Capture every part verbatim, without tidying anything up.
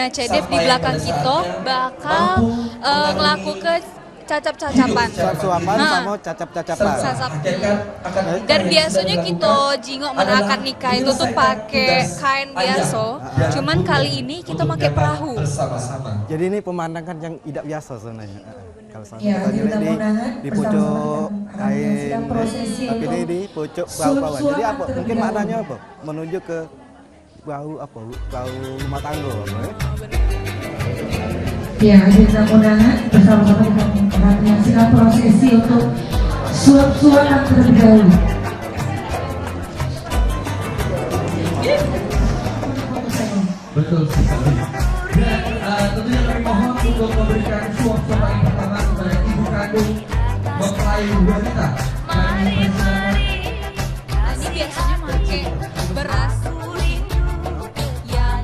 Cedep di belakang kita bakal eh, ngelakuke cacap-cacapan. Suap-suapan sama cacap-cacapan. Sasap. Dan biasanya kita jingok men akad nikah itu tuh pakai kain biasa. Cuman kali ini kita pakai perahu. Jadi ini pemandangan yang tidak biasa sebenarnya. Kalau sama kita jadi di, di pucuk kain, tapi ini di pucuk perahu-perahuan. Jadi apa? Mungkin maknanya apa? Menuju ke perahu apa? Perahu rumah tangga apa ya? Ya, jadi kita undangan bersama-sama kita akan menyaksikan prosesi untuk suap-suapan terlebih dahulu. Betul sekali. Dan uh, tentunya kami mohon untuk memberikan suap-suapan yang pertama kepada ibu kandung mempelai wanita. Kami persilakan. Ini biasanya pakai beras kuning yang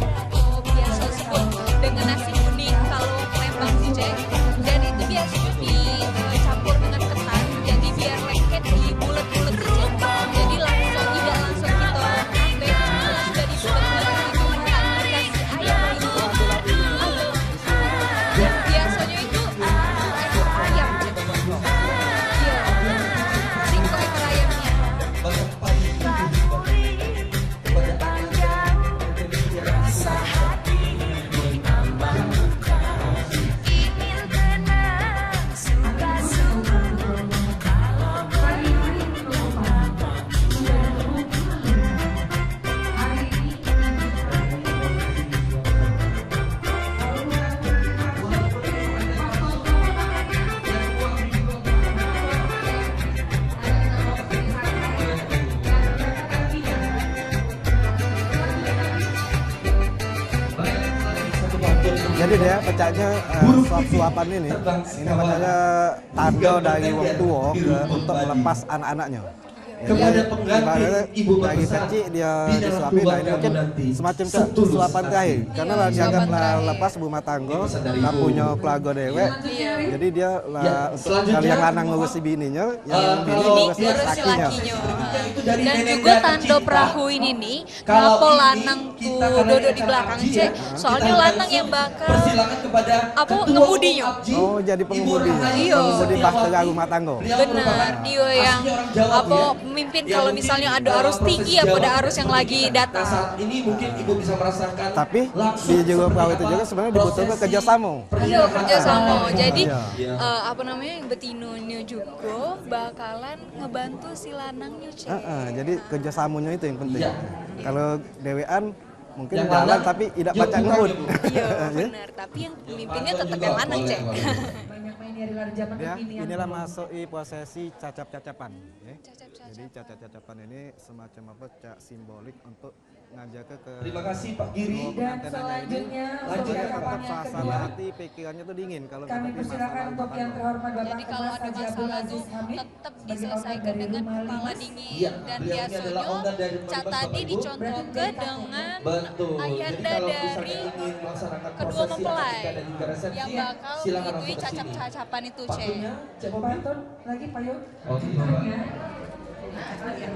biasa sebut dengan nasi kuning kalau Palembang sih, Cek. Dan itu biasanya dicampur dengan ketan, jadi biar lengket di bulat-bulat sih, Cek. Jadi langsung, tidak langsung kita ambil, cuma sudah dibulat-bulat, itu mereka dikasih air itu. Biasanya itu ekor ayam, Cek. Iya. Singkong ekor ayamnya. Jadi dia pecaknya eh, suap-suapan ini, ini pecaknya tanda dari wong tua ke untuk melepas anak-anaknya. Jadi, ibaratnya dari kecil dia disuapi, nah ini mungkin semacam suapan terakhir. Karena lah dianggap lah lepas rumah tangga, lah punya keluarga dewek. Jadi dia lah untuk kalau yang lanang ngurusi bininya, yang bini ngurusi lakinya. Dan juga tanda perahu ini nih, ngapo lanang ku duduk di belakang, Cek? Soalnya lanang yang bakal apa ngemudinyo. Oh, jadi pengemudi. Iyo. Pengemudi bahtera rumah tangga. Benar, dia yang apa pemimpin kalau misalnya ada arus tinggi apa ada arus yang lagi datang. Saat ini mungkin ibu bisa merasakan. Tapi di juga perahu itu juga sebenarnya dibutuhkan kerjasama. Iya, kerjasama. Jadi eh, apa namanya, betinonyo juga bakalan ngebantu si lanangnya, Cek. Heeh, jadi kerjasamanya itu yang penting. Kalau dewean mungkin jalan tapi tidak pacak ngebut. Iya, benar. Tapi yang pemimpinnya tetap yang lanang, Cek. Banyak main di hari lahir zaman kekinian. Inilah masuk i prosesi cacap-cacapan. Ya. Jadi cacap-cacapan ini semacam apa? Cak simbolik untuk ngajak ke. Terima kasih Pak Giri. Dan selanjutnya untuk suasana hati pikirannya tuh dingin kalau kami persilakan untuk yang terhormat Bapak. Jadi kalau ada masalah tuh tetap diselesaikan dengan kepala dingin. Dan biasanya cak tadi dicontohkan dengan ayanda dari kedua mempelai yang bakal ngitui cacap-cacapan itu, Cek. Pantun lagi, Pak Yun.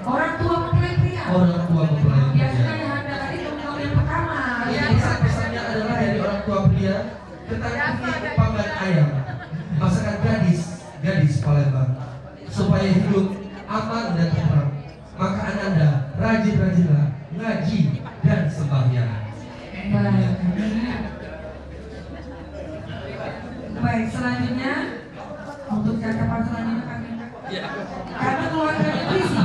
Orang tua mempelai pria. Orang tua mempelai pria. Biasanya yang anda tadi teman yang pertama. Jadi pesannya adalah dari orang tua pria, ketahui panggang ayam. Masakan gadis, gadis Palembang. Supaya hidup aman dan tentram, maka ananda rajin-rajinlah ngaji dan sembahyang. Baik. Baik, selanjutnya untuk cakapan selanjutnya kami. Karena keluarganya berisi.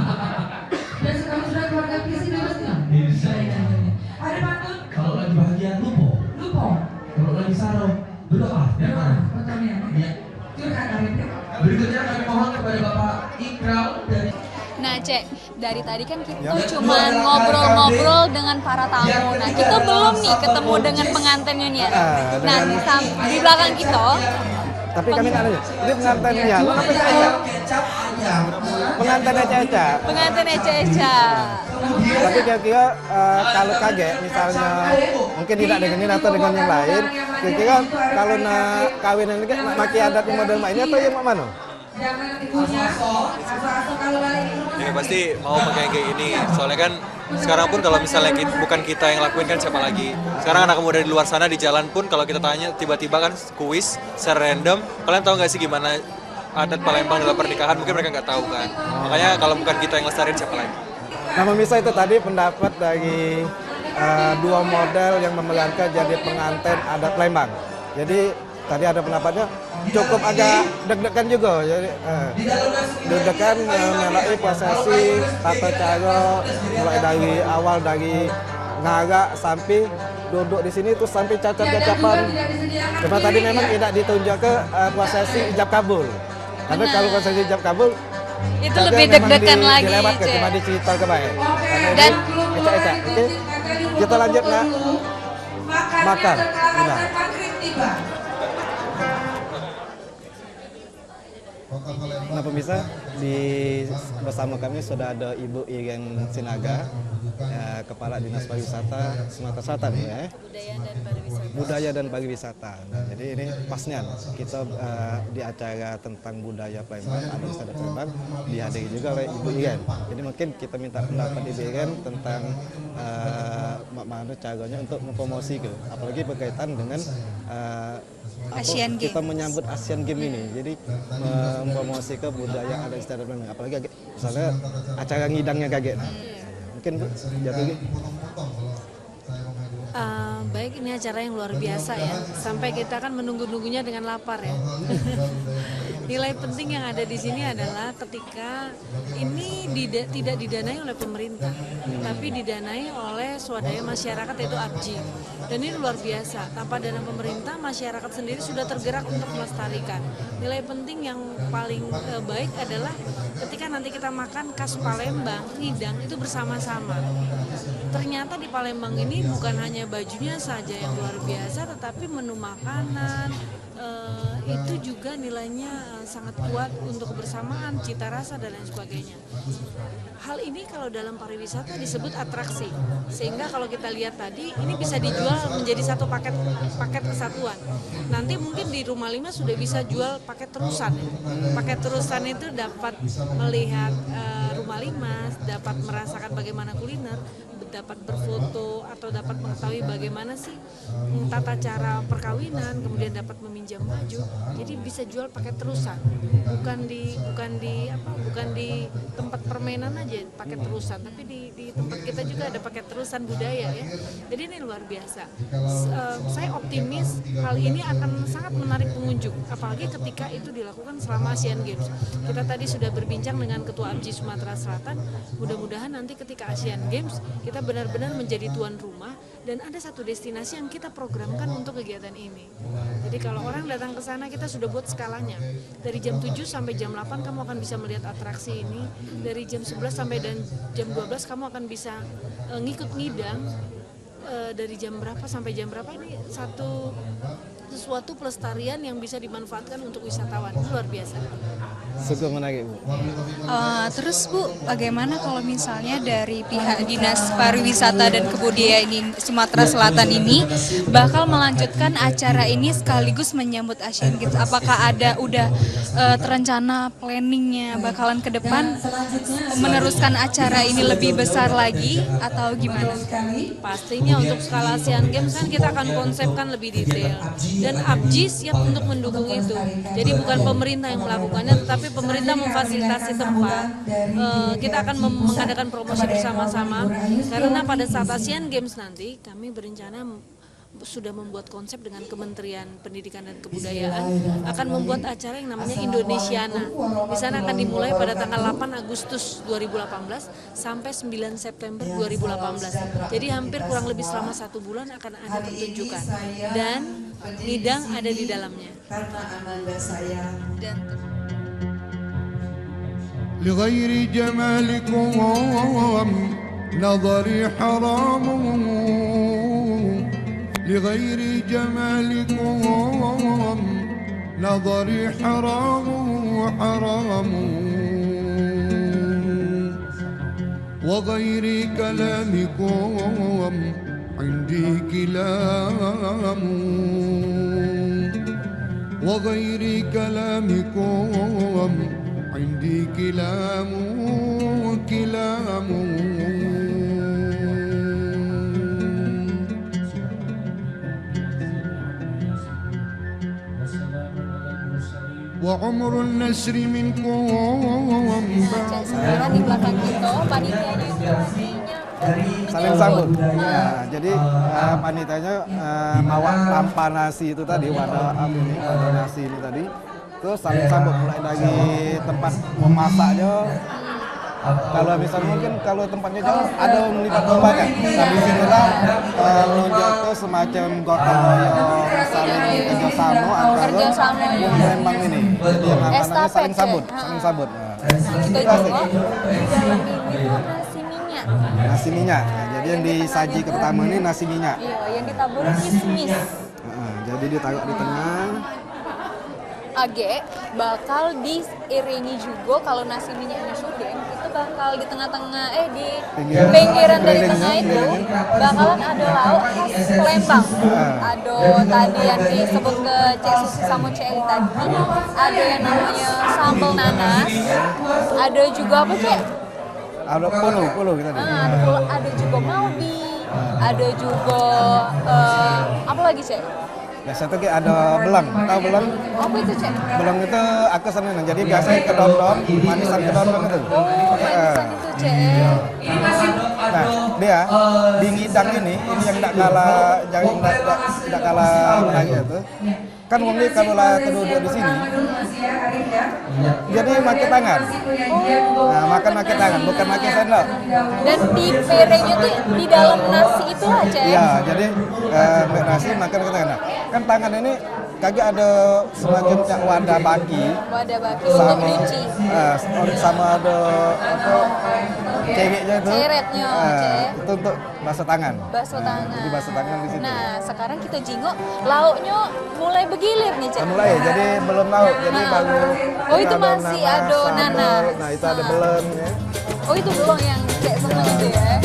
Dan kami sudah keluarga berisi, bebas tidak? Insya Allah. Ada pantun? Kalau lagi bahagia, lupa. Lupa. Kalau lagi saro, berdoa. Berdoa, betul ya? Iya. Curhat, Arif, ya? Berikutnya kami mohon kepada Bapak Ikral dari. Nah, Cek, dari tadi kan kita cuman ngobrol-ngobrol dengan para tamu. Nah, kita belum nih ketemu dengan pengantinnya nih. Nah, di belakang kita. Tapi kami nak nanya, ini pengantinnya, lu apa sih? Pengantin Eca-Eca. Pengantin Eca-Eca. Tapi kira-kira eh, kalau kagek, misalnya mungkin tidak dengan ini atau dengan yang lain, kira-kira kalau nak kawin ini nak pakai adat model mak ini atau yang mak mana? Ini pasti mau pakai kayak gini. Soalnya kan sekarang pun kalau misalnya kit- bukan kita yang lakuin kan siapa lagi? Sekarang anak muda di luar sana di jalan pun kalau kita tanya tiba-tiba kan kuis secara random, kalian tahu nggak sih gimana adat Palembang dalam pernikahan? Mungkin mereka nggak tahu kan. Makanya kalau bukan kita yang lestariin siapa lagi? Nah, pemirsa, itu tadi pendapat dari eh, dua model yang memerankan jadi pengantin adat Palembang. Jadi tadi ada pendapatnya cukup agak deg-degan juga. Jadi eh, deg-degan eh, melai prosesi tata cara mulai dari awal, dari ngarak sampai duduk di sini, terus sampai cacap-cacapan. Cuma tadi memang tidak ditunjuk ke eh, prosesi ijab kabul. Karena kalau prosesi ijab kabul, itu lebih deg-degan lagi, dilewatkan, cuma dicerita ke baik. Dan ecak-ecak, oke? Kita lanjut nak makan. Nah. Nah, pemirsa, di bersama kami sudah ada Ibu Iren Sinaga, eh, Kepala Dinas Pariwisata Sumatera Selatan, ya. Budaya dan Pariwisata. Budaya dan Pariwisata. Nah, jadi ini pasnya kita eh, di acara tentang budaya Palembang, adat istiadat Palembang, dihadiri juga oleh Ibu Iren. Jadi mungkin kita minta pendapat Ibu Iren tentang eh, mak mana caranya untuk mempromosikan, apalagi berkaitan dengan eh, apa, Asian kita Games. Menyambut Asian Games ini. Jadi mempromosikan budaya adat istiadat Palembang, apalagi agak, misalnya acara ngidangnya kagek. Nah, mungkin Bu, jatuh lagi. Eh, baik, ini acara yang luar biasa ya. Sampai kita kan menunggu-nunggunya dengan lapar ya. Nilai penting yang ada di sini adalah ketika ini dida- tidak didanai oleh pemerintah, tapi didanai oleh swadaya masyarakat, yaitu APJI. Dan ini luar biasa. Tanpa dana pemerintah, masyarakat sendiri sudah tergerak untuk melestarikan. Nilai penting yang paling eh, baik adalah ketika nanti kita makan khas Palembang, ngidang itu bersama-sama. Ternyata di Palembang ini bukan hanya bajunya saja yang luar biasa, tetapi menu makanan eh, itu juga nilainya eh, sangat kuat untuk kebersamaan, cita rasa dan lain sebagainya. Hal ini kalau dalam pariwisata disebut atraksi. Sehingga kalau kita lihat tadi, ini bisa dijual menjadi satu paket, paket kesatuan. Nanti mungkin di Rumah Lima sudah bisa jual paket terusan. Paket terusan itu dapat melihat eh, Rumah Lima, dapat merasakan bagaimana kuliner, dapat berfoto atau dapat mengetahui bagaimana sih mm, tata cara perkawinan, kemudian dapat meminjam baju. Jadi bisa jual paket terusan. Bukan di bukan di apa, bukan di tempat permainan aja paket terusan, tapi di di tempat kita juga ada paket terusan budaya ya. Jadi ini luar biasa. S- eh, saya optimis hal ini akan sangat menarik pengunjung, apalagi ketika itu dilakukan selama Asian Games. Kita tadi sudah berbincang dengan Ketua APJI Sumatera Selatan. Mudah-mudahan nanti ketika Asian Games kita benar-benar menjadi tuan rumah dan ada satu destinasi yang kita programkan untuk kegiatan ini. Jadi kalau orang datang ke sana, kita sudah buat skalanya. Dari jam tujuh sampai jam delapan kamu akan bisa melihat atraksi ini. Dari jam sebelas sampai dan jam dua belas kamu akan bisa eh, ngikut ngidang eh, dari jam berapa sampai jam berapa, ini satu sesuatu pelestarian yang bisa dimanfaatkan untuk wisatawan. Ini luar biasa. Sungguh menarik, Bu. Eh, terus Bu, bagaimana kalau misalnya dari pihak Dinas Pariwisata dan Kebudayaan in- Sumatera Selatan ini bakal melanjutkan acara ini sekaligus menyambut Asian Games? Apakah ada udah eh, terencana planningnya bakalan ke depan meneruskan acara ini lebih besar lagi atau gimana? Pastinya untuk skala Asian Games kan kita akan konsepkan lebih detail dan APJI siap untuk mendukung itu. Jadi bukan pemerintah yang melakukannya, tetapi pemerintah memfasilitasi tempat. Eh, kita akan mem- mengadakan promosi bersama-sama karena pada saat Asian Games nanti kami berencana sudah membuat konsep dengan Kementerian Pendidikan dan Kebudayaan akan membuat acara yang namanya Indonesiana. Di sana akan dimulai pada tanggal delapan Agustus dua ribu delapan belas sampai sembilan September dua ribu delapan belas. Jadi hampir kurang lebih selama satu bulan akan ada pertunjukan dan ngidang ada di dalamnya. Dan لغير جمالكم نظري حرام، لغير جمالكم نظري حرام، حرام، وغير كلامكم عندي كلام. وغير كلامكم عندي كلام، كلام. وعمر النسر منكم. Nah, sekarang di belakang kita, panitianya itu isinya Saling sambut. Nah, jadi, eh, panitianya, eh, mawa lampa nasi itu tadi, wadah apa ini, wadah nasi ini tadi. Terus saling sambut mulai dari tempat memasaknya. Kalau misalnya mungkin kalau tempatnya jauh, ada melipat lomba kan. Nah, di sinilah, eh, nunjuk tu semacam gotong royong, saling kerjasama antara Kerjasama, ya. Palembang ini. Jadi yang apa namanya, Estafet, saling sambut, ya. Saling sambut. Nah. Nah, kita jengok di dalam ini tuh nasi minyak. Nasi minyak. Nah, jadi yang disaji pertama ni nasi minyak. Iya, yang ditaburi kismis. Heeh, jadi ditaruh di tengah. Agek bakal diiringi juga kalau nasi minyaknya sudah, itu bakal di tengah-tengah, eh, di Pinggir. Pinggiran dari tengah itu bakalan ada lauk khas Palembang. Ah. Ada tadi yang disebut ke Cek Susi sama Cek Eli tadi. Ada yang namanya sambal nanas. Ada juga apa, Cek? Ada polo, polo kita ada. Ah, ada polo, ada juga malbi. Ada juga, eh, apa lagi, Cek? Biasa tu kayak ada beleng, tahu beleng? Apa itu, Cek? Beleng itu aku seneng, jadi biasa kedondong, manisan kedondong itu. Oh, manisan itu, Cek. Nah, dia di ngidang ini, ini yang ndak kalah, yang ndak, ndak, ndak kalah menarik itu. Kan wong ni kalau lah duduk di sini, jadi makan tangan. Oh. Nah, makan makan tangan, bukan makan sendok. Dan di piringnya tuh di dalam nasi itu aja, ya? Ya, jadi, eh, nasi makan makan tangan. Nah, kan tangan ini kagak ada semacam cak wadah baki. Wadah baki untuk nyuci. Eh, sama ada apa, cereknya itu. Ceretnya, eh, Cek. Itu untuk basuh tangan. Basuh tangan. Nah, jadi basuh tangan di sini. Nah, sekarang kita jingok lauknya mulai bergilir nih, Cek. Nah, mulai, jadi belum lauk, jadi baru Oh, itu masih ada nanas. Nah, itu ada belon, ya. Oh, itu belon yang Cek seneng itu, ya.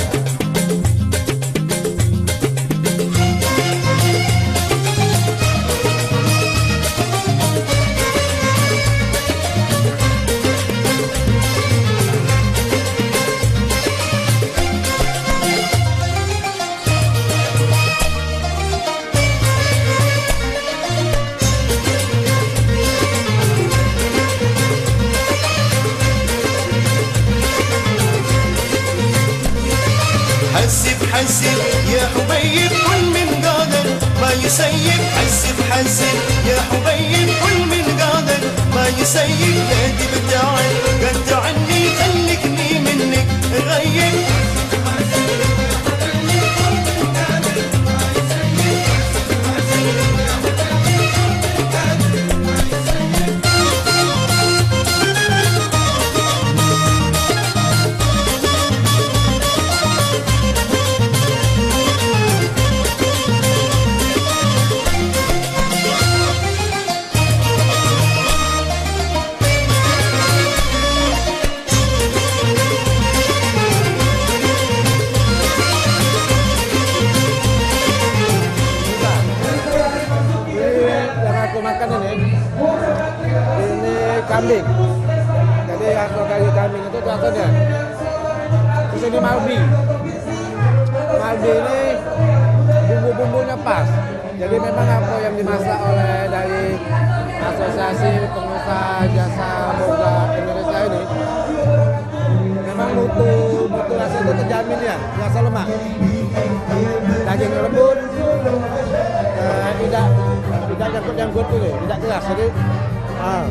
حسب حسب يا حبيب، كل من قادر ما يسيب. حسب حسب يا حبيب، كل من قادر ما يسيب. لا تبتعد، قطعني، خليكني منك غيب. Ini yang aku makan ini, ini kambing. Jadi, asal dari kambing itu rasanya. Terus ini malbi. Malbi ini bumbu-bumbunya pas. Jadi memang apa yang dimasak oleh dari Asosiasi Pengusaha Jasa Boga Indonesia ini memang mutu, mutu rasa itu terjamin ya, rasa lemak. Daging lembut, eh, tidak, tidak nyangkut-nyangkut gitu, tidak keras. Jadi, ah.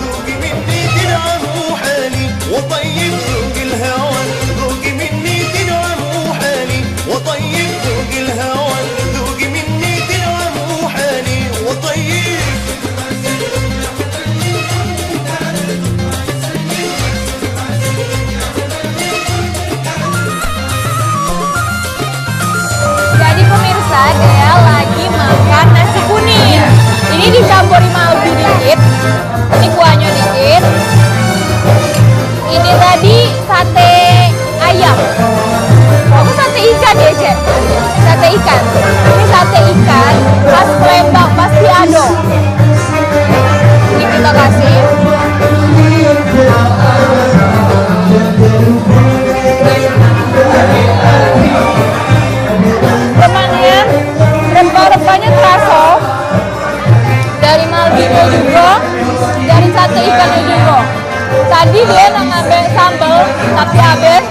ذوقي مني تنعم وحالي وطيب ذوق الهوى. ذوقي مني تنعم وحالي وطيب ذوق الهوى. ذوقي مني تنعم وحالي وطيب. Jadi pemirsa, dia lagi makan nasi kuning. Ini dicampuri malbi dikit, ini kuahnya dikit. Ini tadi sate ayam. Aku sate ikan ya, Cek? Sate ikan. Jadi dia nak ngambil sambal, tapi habis.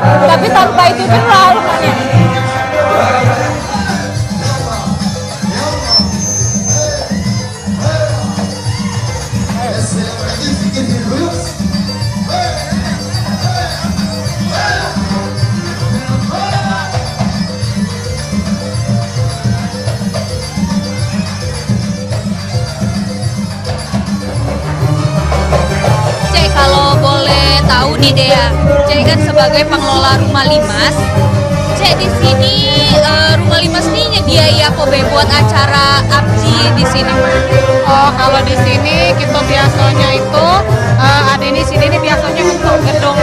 Tapi tanpa itu pun lah rumahnya. Cek, kalau boleh tahu nih, Dea, Cek kan sebagai pengelola Rumah Limas, Cek, di sini, eh, Rumah Limas nih nyediai apa be buat acara abji di sini? Oh, kalau di sini kita biasanya itu, eh, ada ini sini nih biasanya untuk gedung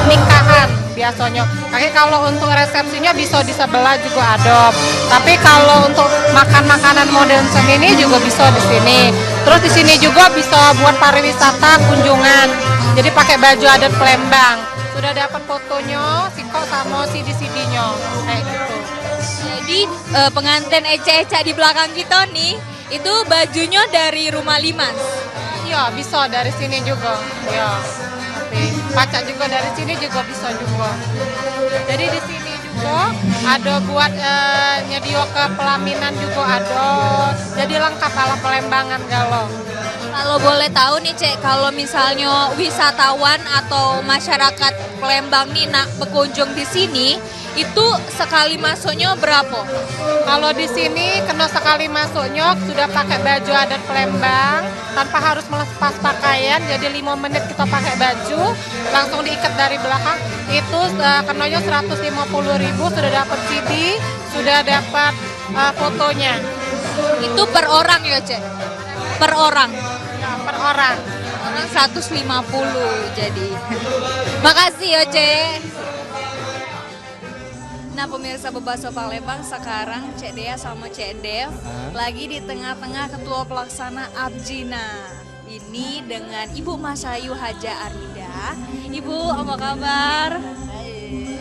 nikahan biasanya. Tapi kalau untuk resepsinya bisa di sebelah juga ada. Tapi kalau untuk makan makanan modern sini juga bisa di sini. Terus di sini juga bisa buat pariwisata kunjungan. Jadi pakai baju adat Palembang. Sudah dapat fotonya, sikok sama C D-C D-nya. Kayak gitu. Jadi, eh, pengantin ecek-ecek di belakang kita nih, itu bajunya dari Rumah Limas. Iya, bisa dari sini juga. Iya. Tapi pacak juga dari sini juga bisa juga. Jadi di sini juga ada buat, eh, nyedio ke pelaminan juga ada. Jadi lengkap ala Palembangan galo. Kalau boleh tahu nih, Cek, kalau misalnya wisatawan atau masyarakat Palembang nih nak berkunjung di sini, itu sekali masuknya berapa? Kalau di sini kena sekali masuknya sudah pakai baju adat Palembang tanpa harus melepas pakaian, jadi lima menit kita pakai baju langsung diikat dari belakang itu, eh, kenanya seratus lima puluh ribu, sudah dapat C D, sudah dapat, eh, fotonya. Itu per orang ya, Cek? Per orang? Ya, per orang. Orang seratus lima puluh jadi. Makasih ya, Cek. Nah, pemirsa Bebaso Palembang, sekarang Cek Dea sama Cek Dev lagi di tengah-tengah ketua pelaksana abji. Nah, ini dengan Ibu Masayu Haja Armida. Ibu, apa kabar? Baik.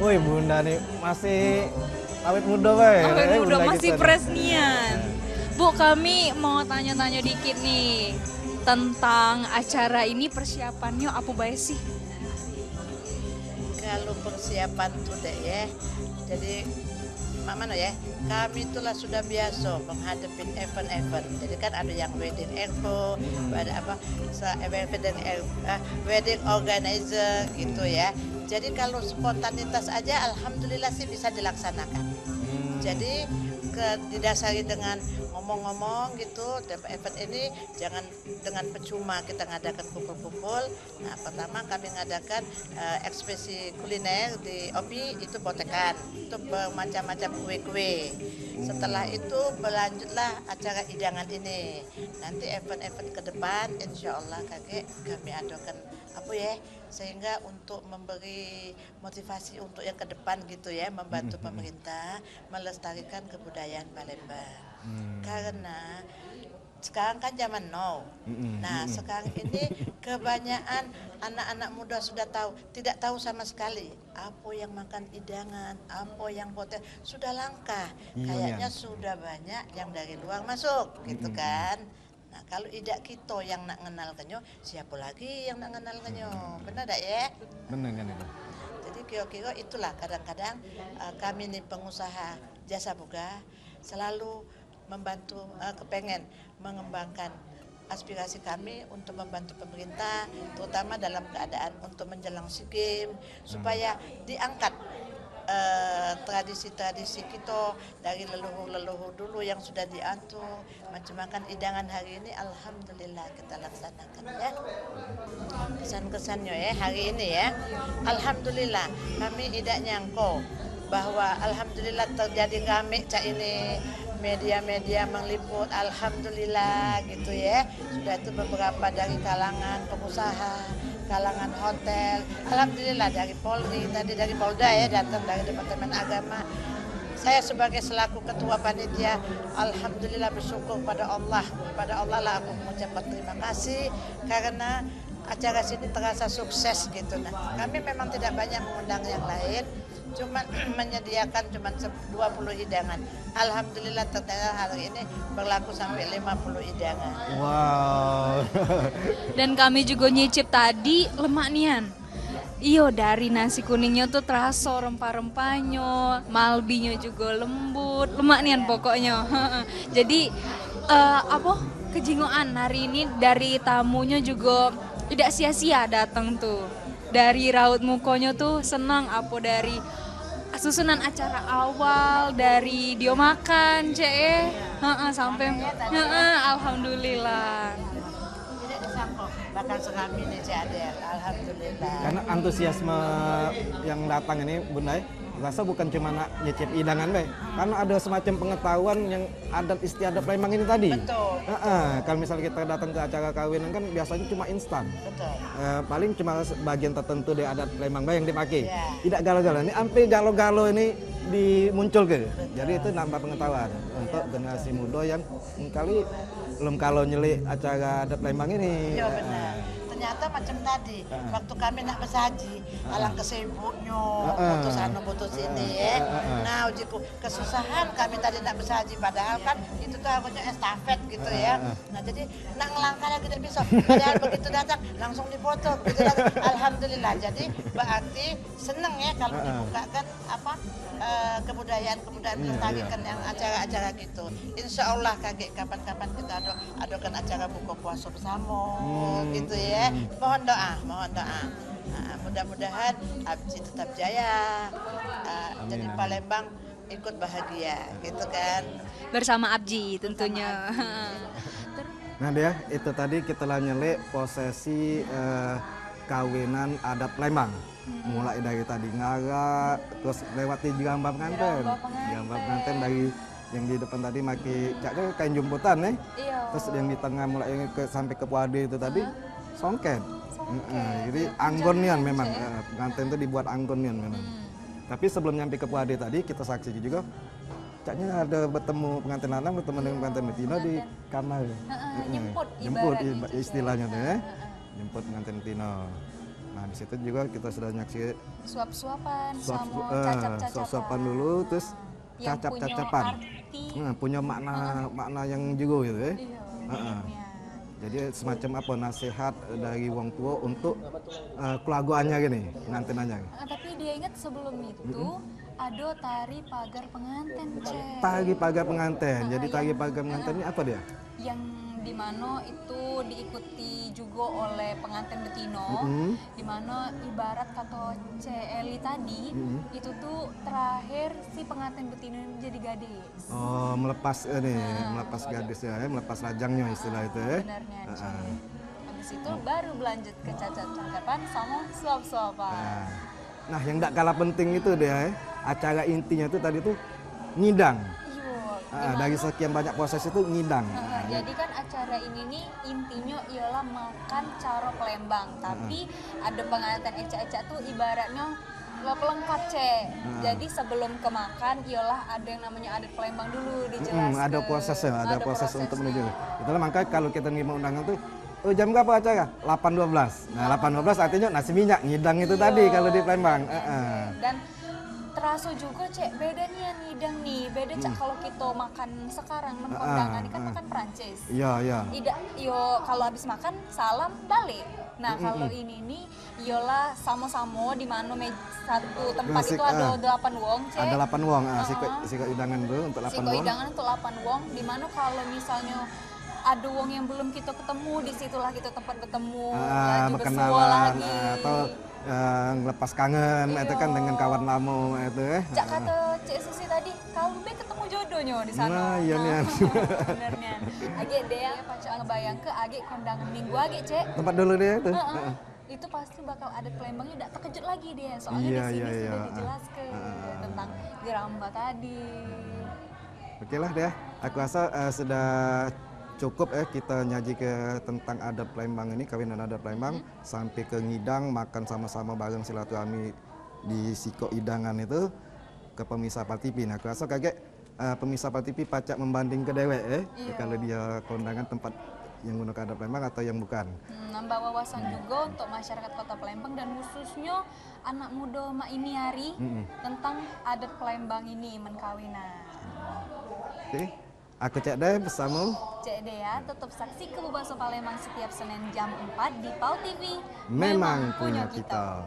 Woi, Bunda nih masih awet muda bae. Awet muda, masih fresh nian. Bu, kami mau tanya-tanya dikit nih tentang acara ini, persiapannya apa bae sih? Kalau persiapan tuh dek ya, jadi mak mano ya, kami itulah sudah biasa menghadapi event-event. Jadi kan ada yang wedding expo, ada apa, se- wedding, eh, wedding organizer gitu ya. Jadi kalau spontanitas aja, alhamdulillah sih bisa dilaksanakan. Jadi ke, didasari dengan ngomong-ngomong gitu, event ini jangan dengan percuma kita ngadakan kumpul-kumpul. Nah, pertama kami ngadakan, eh, eksposisi kuliner di O P itu botekan, itu bermacam-macam kue-kue. Setelah itu berlanjutlah acara idangan ini. Nanti event-event ke depan, insya Allah kakek kami adakan apa ya, sehingga untuk memberi motivasi untuk yang ke depan gitu ya, membantu pemerintah melestarikan kebudayaan Palembang. Karena sekarang kan zaman now. Nah, sekarang ini kebanyakan anak-anak muda sudah tahu, tidak tahu sama sekali apa yang makan idangan, apa yang hotel, sudah langka. Kayaknya sudah banyak yang dari luar masuk, gitu kan. Nah, kalau idak kita yang nak ngenalkannya, siapa lagi yang nak ngenalkannya? Benar dak ya? Benar kan itu? Jadi kira-kira itulah kadang-kadang, eh, kami ni pengusaha jasa boga selalu membantu, eh, kepengen mengembangkan aspirasi kami untuk membantu pemerintah, terutama dalam keadaan untuk menjelang SEA Games, supaya diangkat, eh, tradisi-tradisi kita dari leluhur-leluhur dulu yang sudah diantu, macam makan idangan hari ini, alhamdulillah kita laksanakan ya. Kesan-kesannya ya hari ini ya, alhamdulillah kami idak nyangko bahwa alhamdulillah terjadi rame cak ini, media-media meliput, alhamdulillah gitu ya. Sudah itu beberapa dari kalangan pengusaha, kalangan hotel, alhamdulillah dari Polri, tadi dari Polda ya, datang dari Departemen Agama. Saya sebagai selaku ketua panitia, alhamdulillah bersyukur pada Allah. Pada Allah lah aku mengucapkan terima kasih karena acara sini terasa sukses gitu. Nah, kami memang tidak banyak mengundang yang lain, Cuman menyediakan cuman se- dua puluh hidangan. Alhamdulillah, ternyata hari ini berlaku sampai lima puluh hidangan. Wow. Dan kami juga nyicip tadi, lemak nian. Iyo, dari nasi kuningnya tuh terasa rempah-rempahnya, malbinyo juga lembut, lemak nian pokoknya. Jadi eh, apa, kejingoan hari ini dari tamunya juga tidak sia-sia datang tuh. Dari raut mukanya tuh senang, apa dari susunan acara awal, dari dia makan, cek eh, heeh, sampai heeh, alhamdulillah. Tidak disangka bakal serami ni, Cik Adel. Alhamdulillah. Karena antusiasme yang datang ini, Bunda, rasa bukan cuma nak nyicip hidangan bae. Karena ada semacam pengetahuan yang adat istiadat Palembang ini tadi. Betul. Heeh, kalau misalnya kita datang ke acara kawinan kan biasanya cuma instan. Betul. Eh, paling cuma bagian tertentu dari adat Palembang bae yang dipakai. Ya. Tidak galo-galo. Ini ampe galo-galo ini dimunculke. Jadi itu nambah pengetahuan untuk generasi muda yang kali belum kalau nyelik acara adat Palembang ini. Iya, benar. Ternyata macam tadi, waktu kami nak besaji, alang kesibuknya, Heeh. putus anu putus ini ya. Heeh. Nah, ujiku, kesusahan kami tadi nak besaji, padahal kan itu tuh harusnya estafet gitu ya. Nah, jadi nak ngelangkah lagi tidak bisa. Padahal begitu datang langsung dipoto, begitu datang. Alhamdulillah. Jadi berarti seneng ya kalau dibuka kan apa eh, kebudayaan-kebudayaan melestarikan yang acara-acara gitu. Insya Allah kagek kapan-kapan kita ada adakan acara buka puasa bersama gitu ya. Mohon doa, mohon doa. Nah, mudah-mudahan Abji tetap jaya. Ah, jadi Palembang ikut bahagia gitu kan. Bersama Abji tentunya. Nah dia, itu tadi kita lah nyelik prosesi eh, kawinan adat Palembang. Mulai dari tadi ngarak, terus lewati jerambah penganten. Jerambah penganten. Jerambah penganten dari yang di depan tadi make cak tu kain jemputan eh. Iya. Terus yang di tengah mulai ke sampai ke puade itu tadi songket. Songket. Heeh, jadi Ya, anggon nian kencang memang. cek. Heeh, penganten tu dibuat anggon nian memang. Tapi sebelum nyampe ke puade tadi kita saksi juga caknya ada bertemu pengantin lanang bertemu dengan pengantin betina di kamar. Heeh, Heeh. Jemput Jemput ibaratnya iba- gitu. Istilahnya tu ya. Heeh. Jemput pengantin betina. Nah, di situ juga kita sudah nyaksi Suap-suapan suap sama eh, cacap-cacapan. suap-suapan dulu terus Yang cacap-cacapan. Punya arti, Nah, punya makna makna yang juga gitu ya. iya, Heeh. niat. Jadi semacam apa nasihat dari wong tua untuk eh, keluarganya gini, pengantinannya. Ah, tapi dia ingat sebelum itu ada tari pagar penganten, Cek. Tari pagar penganten. Jadi Ah, tari yang- pagar penganten ini apa dia? Yang dimana itu diikuti juga oleh penganten betino, Mm-mm. dimana ibarat kata Cek Eli tadi, itu tuh terakhir si penganten betino ini jadi gadis. Oh, melepas ini, melepas gadis ya, eh, melepas lajangnya istilah itu ya. Benarnya, Cek. Heeh. Habis itu baru berlanjut ke cacap-cacapan sama suap-suapan. Nah, nah, yang tidak kalah penting itu dia, eh, acara intinya itu tadi tuh ngidang. Iya, Ah, dari sekian banyak proses itu ngidang. Heeh, jadi kan acara ini nih intinya ialah makan cara Palembang, tapi ada pengantin ecak-ecak tuh ibaratnya lo pelengkap, Cek. Jadi sebelum ke makan ialah ada yang namanya adat Palembang dulu Mm, dijelaskan. ada proses ya, ada, proses untuk prosesnya. menuju. Itulah makanya kalau kita nerima undangan tuh, oh, jam berapa acara? Delapan dua belas. Nah, delapan dua belas artinya nasi minyak ngidang itu tadi kalau di Palembang. Heeh. Dan terasa juga, Cek, beda nih yang ngidang nih, beda, Cek, kalau kita makan sekarang nang kondangan ini kan makan Prancis. Iya, iya. Tidak, yo kalau habis makan salam balik. Nah, kalau ini nih ialah sama-sama di mana mej- satu tempat Sik- itu ada ah. delapan wong, Cek. Ada delapan wong, ah, sikok sikok hidangan tuh untuk delapan Siko wong. Hidangan untuk delapan wong, di mana kalau misalnya ada wong yang belum kita ketemu, di situlah kita tempat bertemu, Ah, laju berkenalan, bersuah lagi. Ah, atau eh, ngelepas kangen itu kan dengan kawan lama itu eh. Cak kata Cek Susi tadi, kalau be ketemu jodohnya di sana. Nah, iya, nian. Bener nian. Agek deh ya, pacak ngebayang ke agek kondangan minggu agek, Cek. Tempat dulu dia itu. Heeh. Itu pasti bakal ada Palembangnya, dak terkejut lagi dia. Soalnya Iya, di sini iya, sudah iya. Dijelaskan tentang jerambah tadi. Oke lah deh, aku rasa eh, sudah cukup eh kita nyaji ke tentang adat Palembang ini, kawinan adat Palembang, sampai ke ngidang, makan sama-sama bareng silaturahmi di sikok hidangan itu ke pemirsa Pal T V. Nah, aku rasa kagek eh, pemirsa Pal T V pacak membanding ke dewek eh, kalau dia kondangan tempat yang gunoke adat Palembang atau yang bukan. Hmm, nambah wawasan juga untuk masyarakat Kota Palembang dan khususnya anak muda mak ini hari Mm-mm. tentang adat Palembang ini men kawinan. Oke. Aku Cek De bersama Cek Dea, tetap saksi ke Bebaso Palembang setiap Senin jam empat di Pau T V. Memang Punya Kita.